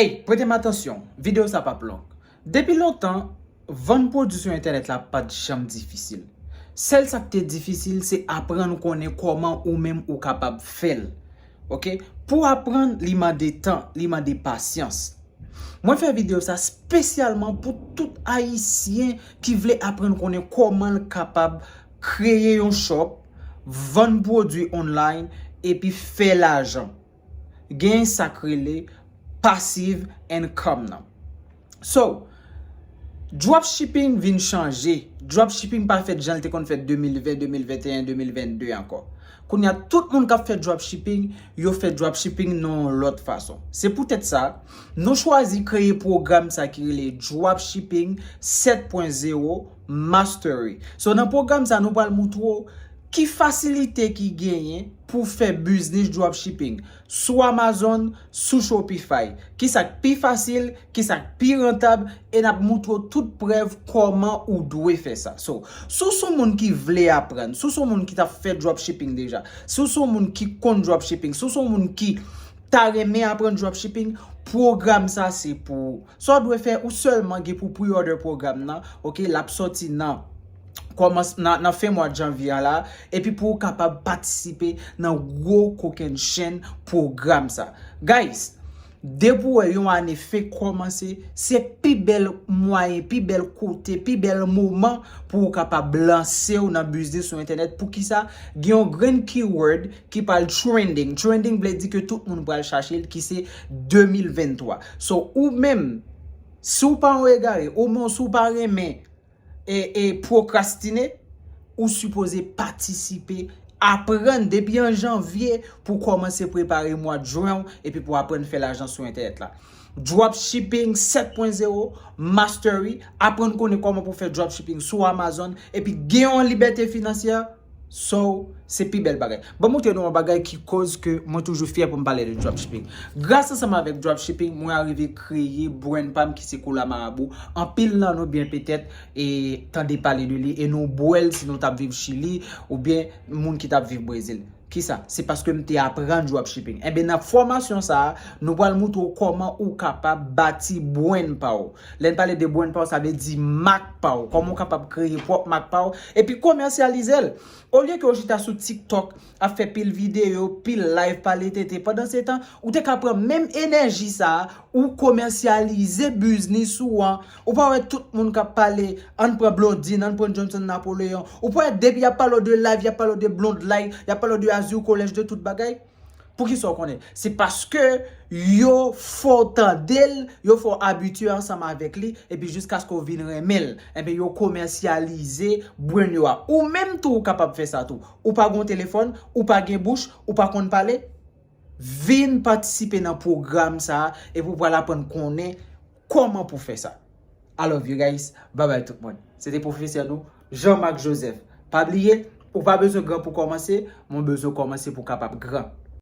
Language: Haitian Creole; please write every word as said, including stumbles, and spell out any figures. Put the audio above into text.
Hey, prete m atansyon, videyo sa p ap long. Depi lontan, vann pwodui sou entènèt la pa t janm difisil. Sèl sa k te difisil, se aprann konnen kòman ou menm ou kapab fè l. Oke? Pou aprann, li mande tan, li mande pasyans. Mwen fè videyo sa espesyalman pou tout Ayisyen ki vle aprann konnen kòman l kapab kreye yon shop, vann pwodui online, epi fè lajan. Gen sa k rele passive income nan. So, dropshipping vin chanje. Dropshipping pa fèt jan l te konn fèt de mil ven, de mil venteyen, de mil vennde ankò. Kounye a, tout moun k ap fè dropshipping, yo fè dropshipping nan yon lòt fason. Se poutèt sa, nou chwazi kreye pwogram sa ki rele Dropshipping sèt pwen zewo Mastery. So, nan pwogram sa, nou pral moutre w ki fasilite ki genyen pou fè biznis dropshipping sou Amazon, sou Shopify. Kisa k pi fasil, kisa k pi rantab, e n ap moutre w tout prèv kòman ou dwe fè sa. So, si w se yon moun ki vle aprann, si w se yon moun ki t ap fè dropshipping deja, si w se yon moun ki konn dropshipping, si w se yon moun ki ta renmen aprann dropshipping, pwogram sa se pou ou. Sa w dwe fè, ou sèlman gen pou pre-order pwogram nan, oke, l ap sòti nan kòmans nan, nan fen mwa janvye a la, epi pou w kapab patisipe nan gwo kokennchenn pwogram sa. Guys, depi w wè yon ane fenk kòmanse, se pi bèl mwayen, pi bèl kote, pi bèl moman pou w kapab lanse w nan biznis sou entènèt. Poukisa? Gen yon grenn keyword ki pral trending. Trending vle di ke tout moun pral chache l, ki se de mil venntwa. So, ou menm, si w pa yon egare, ou menm, si w pa renmen e, e pwokrastine, ou sipoze patisipe, aprann depi an janvye pou w kòmanse prepare mwa jen w epi pou w aprann fè lajan sou entènèt la. Dropshipping sèt pwen zewo, Mastery, aprann konnen kòman pou w fè dropshipping sou Amazon, epi gen yon libète finansyè, so, se pi bèl bagay. Ban m montre nou yon bagay ki koz ke mwen toujou fyè pou m pale de dropshipping. Gras ansanm avèk dropshipping, mwen arive kreye brand pa m ki se Kola Marabou. Anpil nan nou byen petèt e tande pale de li, e nou bwè l si nou t ap viv Chili, oubyen moun ki t ap viv Brezil. Kisa? Se paske m te aprann dropshipping. Enben, nan fòmasyon sa a, nou pral moutre w kòman ou kapab bati brand pa w. Lè n pale de brand pa w, sa vle di mak pa w. Kòman w kapab kreye pwòp mak pa w epi komèsyalize l. Olye ke w chita sou TikTok ap fè pil videyo, pil live, pale tete, pandan se tan, ou te ka pran menm enèji sa a, ou komèsyalize biznis ou an. Ou pa wè tout moun k ap pale, ann pran Blondine, ann pran Johnson Napoléon. Ou pa wè depi y ap pale w de live, y ap pale w de Blonde Life, y ap pale w de Azur College, de tout bagay. Poukisa w konnen? Se paske yo fè w tande l, yo fè w abitye ansanm avèk li, epi jiskaske w vin renmen l. Enben, yo komèsyalize brand yo a. Ou menm tou, ou kapab fè sa tou. Ou pa gen yon telefòn, ou pa gen bouch, ou pa konn pale, vin patisipe nan pwogram sa a, epi w pral aprann konnen kòman pou fè sa. I love you guys. Bye bye tout moun. Se te pwofesè nou, Jean Marc Joseph. Pa bliye, ou pa bezwen gran pou kòmanse, men w bezwen kòmanse pou w kapab gran.